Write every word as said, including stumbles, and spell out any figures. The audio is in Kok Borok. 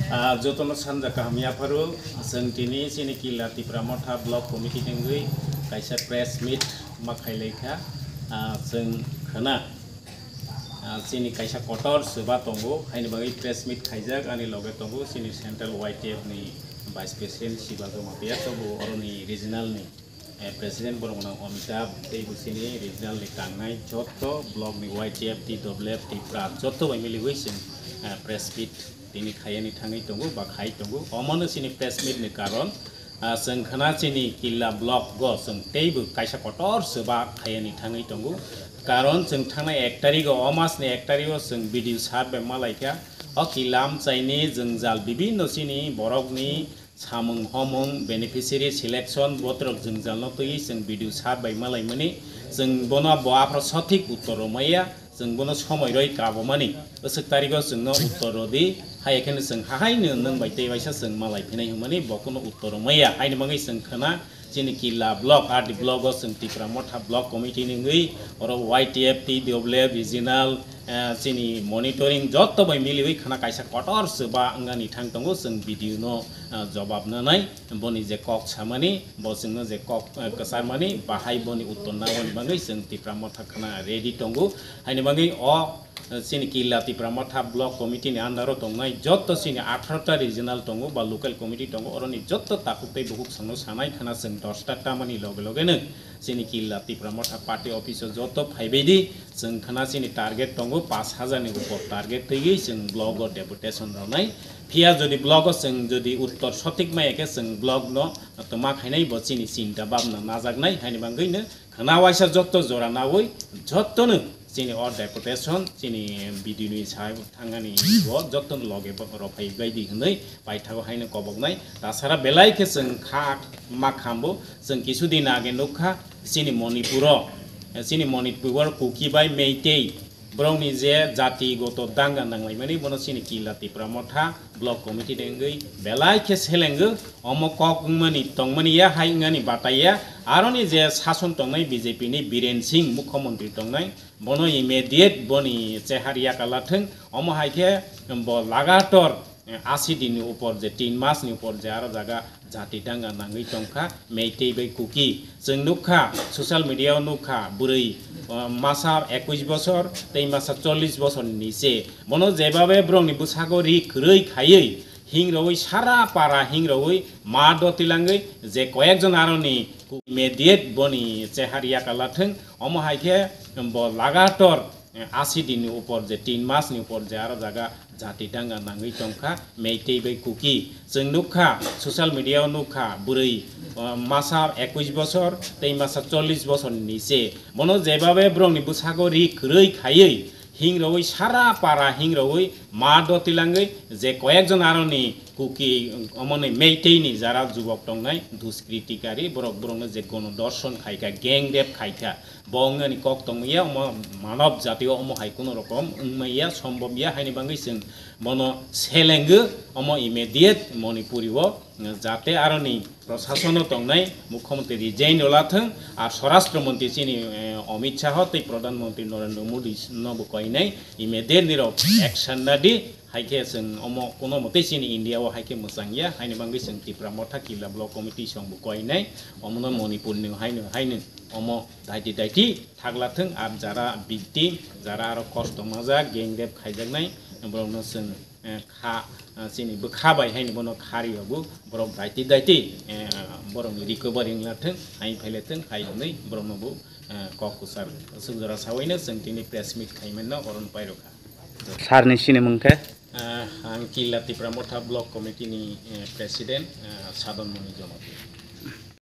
Ah, jotono sanja kaham yapharo, chwng tini chini Killa Tipra Motha Block Committee ni wngwi kaisa press meet ma khailaikha. Ah, chwng khwna, ah, chini kaisa kotor swba tongo, haini bagwi press meet khaijak, ani loge tongo chini Central Y T F ni Vice President Sibajo Matia, tobo oroni regional ni eh, President borok gwnang Amitabh tei bo chini regional ni tangnai jotto block ni Y T F, T W F, Tipra jotto bai miliwi chwng, eh, press meet tini khayani thangwi tongo ba khai tongo. Omono chini press meet ni karon, ah, chwng khwna chini Killa block go chwng teibo kaisa kotor swba khayani thangwi tongo. Karon chwng thangnai ek tarigo, o mas ni ek tarigo chwng video sat bai malaikha. O Killa amchaini jwngjal bibinno chini borokni samung homung, beneficiary selection, botrok jwngjalno twiwi chwng video sat bai malaimani, chwng bono bo aphro sothik uttor rwmaya, chwng bono somoi roi kabomani, bwswk tarigo chwngno uttor rwdi, hai kheno chwng hahaino nwng bai tei waisa chwng malai phinai hwnmani bo kuno uttor rwmaya, haini bagwi chwng khwna chini Killa block, R D block o chwng Tipra Motha block committee ni wngwi oro Y T F, T W F regional, eh, chini monitoring jotto bai miliwi khwna kaisa kotor swba wngani thang tongo, chwng video no, eh, jobab nanai. Boni je kok samani, bo chwngno je kok, eh, kwcharmani, bahai boni uttor nangmani bagwi chwng Tipra Motha khwna ready tongo. Haini bagwi o, eh, chini Killa Tipra Motha Block Committee ni under o tongnai jotto chini atharo ta regional tongo ba local committee tongo, oroni jotto takhuk tei bukhuk songno sanai khwna chwng dos ta tamani loge loge no chini Killa Tipra Motha party office o jotto phaibaidi. Chwng khwna chini target tongo pash hajar ni upor target twiwi chwng block o deputation rwnai. Phiya jodi block o chwng jodi uttor sothik maya khe chwng block no toma khainai bo chini chinta bhabna najaknai haini bagwi no khwna waisa jotto jora nawi jotto no chini o deputation chini B D O ni sai thangani bo jotto no loge bo rw phai baidi hwnwi paithago haino koboknai. Tasara belai khe chwng kha ma khambo, chwng kisu din age nukha chini Manipuro, chini Manipuro Kuki bai Meitei borokni je jatigoto danga nanglaimani bono chini Killa Tipra Motha Block Committee ni wngwi belai khe selengo. Omo kok wngmani tongmani ya hai wngani bataiya, aroni je sason tongnai B J P ni Biren Singh mukhyamantri tongnai, bono immediate boni chehar yakala thwng, omo hai khe bo lagator eh, asi din ni upor je tin mas ni upor je aro jaga jati danga nangwi tongkha Meitei bai Kuki. Chwng nukha, social media o nukha, bwrwi, eh, masa ekush bosor tei masa chollish bosor ni niche. Bono jebabe borokni bwsago ri kwrwi khaiwi hingroi sara para hingroi ma do tilangwi je koyekjon aroni immediate boni chehar yakala thwng, omo hai khe bo lagator eh, asi din ni upor je tin mas ni upor je aro jaga jati danga nangwi tongkha Meitei bai Kuki. Chwng nukha, social media o nukha, bwrwi, eh, masa ekush bosor tei masa chollish bosor ni niche. Bono jebabe borokni bwsago ri kwrwi khaiwi hingroi sara para hingroi ma do tilangwi je koyekjon aroni Kuki, omoni Meitei ni jara jubok tongnai duskritikari borok borokno je gono dorshon khaikha, gang rape khaikha. Bo wngmani kok tongmaya, omo manob jatio omo hai kuno rokom wngmaya, sombobya, haini bagwi chwng bono selengwi omo immediate Manipuri o, jate aroni prosasono tongnai mukhyamantri resign rwla thwng, ar swarashtra mantri chini, eh, Amit Shah tei pradhan mantri Narendra Modi no bo koinai immediate nirok action nadi. Hai khe chwng omo kuno mwtwi chini India o hai khe mwchang ya, haini bagwi chwng Tipra Motha Killa Block Committee song bo koinai, omono Manipur ni haino, haino omo daiti daiti thakla thwng, ar jara victim, jara aro kosto majak, gang rape khaijaknai, borokno chwng, eh, kha, eh, chini bwkha bai haino bono khari obo, borok daiti daiti, eh, borokni recovery wngla thwng, hai phaila thwng, hai hwnwi borokno bo, eh, kok kwchar swk jora sawaino chwng tini press meet khaimano orono pairokha. Sir ni sini mung khe? Ah, ang Killa Tipra Motha Block Committee ni, eh, President, ah, Sadon Moni Jamatia.